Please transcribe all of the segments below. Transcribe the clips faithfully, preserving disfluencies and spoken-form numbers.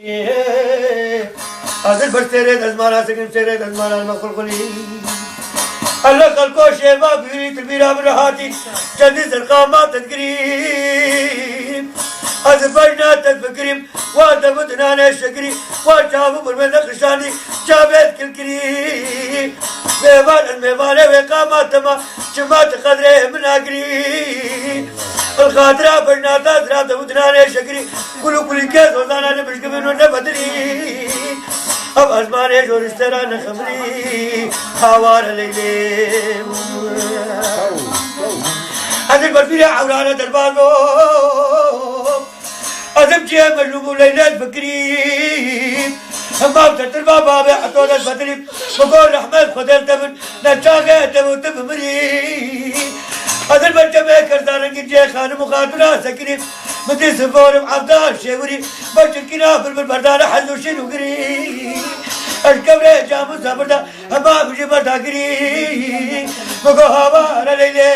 Ez ê ber sêrê dezmana sekinim, sêrê dezmana me xulxulî. Ele xelko şêva bîrî tu bîra min re hatî. Çendî serqa ma te digirî. Ez ê bejna te fikirîm. Wa te bi dinanê şekirî. Wa çavu bir me de qişandî. Çavê kilkirî. Mêvan el mêvanê wê qama tema. Çima tu qedrê min agirî. El xatira bejna te zira te bi dinanê şekirî. Kulû kulî kes ozana ne bişkivin û ne bedirî. Ev ezmanê jor ji te re ne xemilî. Hawar e Leylê. Ez ê berfîrê ewrane derbaz bom. Ez ê çiyê mecnûn bû Leylê fikirî. Hema te tirba babê eto dest bedirî. Biko rehmet Xwedê te bin. Ne çaxê te û tu bimirî. Ezil ber çemê kerza rengîn cihê xanim û xatûna sekinî. Min dî sivorim evdal şêwirî. Ber çirkîna bilbil berdane hez û şîn û girî. Ez kevrê cam û sabirda hema bijî berdagirî. Min got haware Leylê,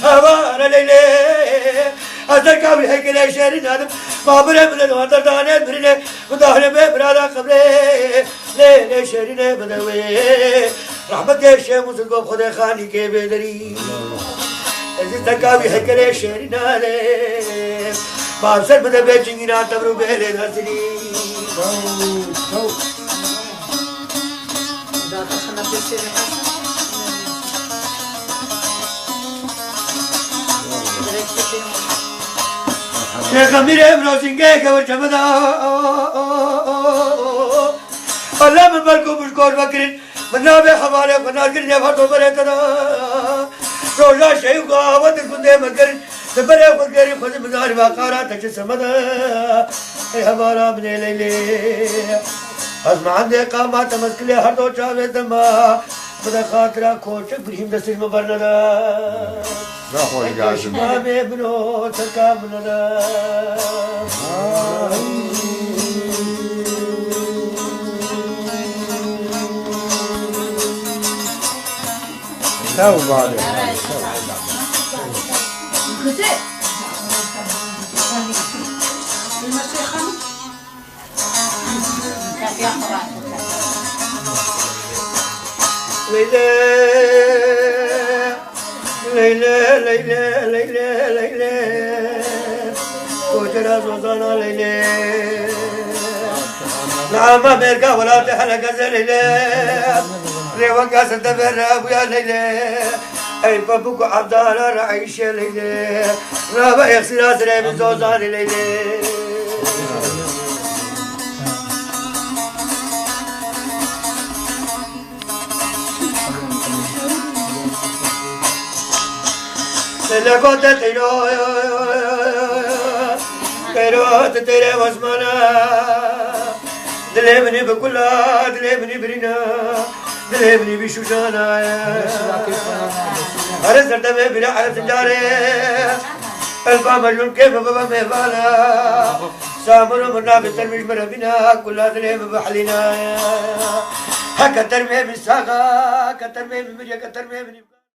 haware Leylê. Ez derka wî heykelê şêrîn nadim. Ma birê min li wan derdanê birînê. Min daxilê bê birada qebrê. Lê lê şêrînê bide wê. Rehmetê Şêx Mûsûd bo Xwedê xanîkê bê derî. Ez ê derka wî heykelê şêrîn nadim. Ma ser bide bê çingîna tevr û bê lê dersinî. Şêx Emîrê Emrozîngeyê kewir çemida. Allah min belko min ji kor vekirin. Min navê hevalê xwe nas kirin, ev her do berê te da. Roja şeyûka we di gundê me kirin. Di berê xwe gerî xwe di mizarî ve qara te çi semede. Ey hevara min ê Leylê. Ez me endê qama te mezkilê her do çavê te ma. Bide xatira koçik birîm destê ji min bernede. Naxwe Ey lazim. Keşmamê min o terka min nede. Tew bade. Leylê, Leylê, Leylê, Leylê, Leylê. Kocera zozana Leylê. Nama mêrga welatê hele geze Leylê. Rêweka sende vere bûya Leylê. Ey pepûk û evdara re eyşê Leylê. Rabe exsîra zirê min zozanê Leylê. Leylê gote teyro, teyro te teyre wesmana. Dilê min ê bi kula, dilê min ê birîna. Dilê min ê bî şûşana ye. Here serdemê bîra ereb sincarê. Elfa mecnûn kê min bibe mêvana. Samir û min nabê termî ji min re bîna. Kula dilê min bi helîna ye. Heke termê min saxa, heke termê min mirye, heke termê min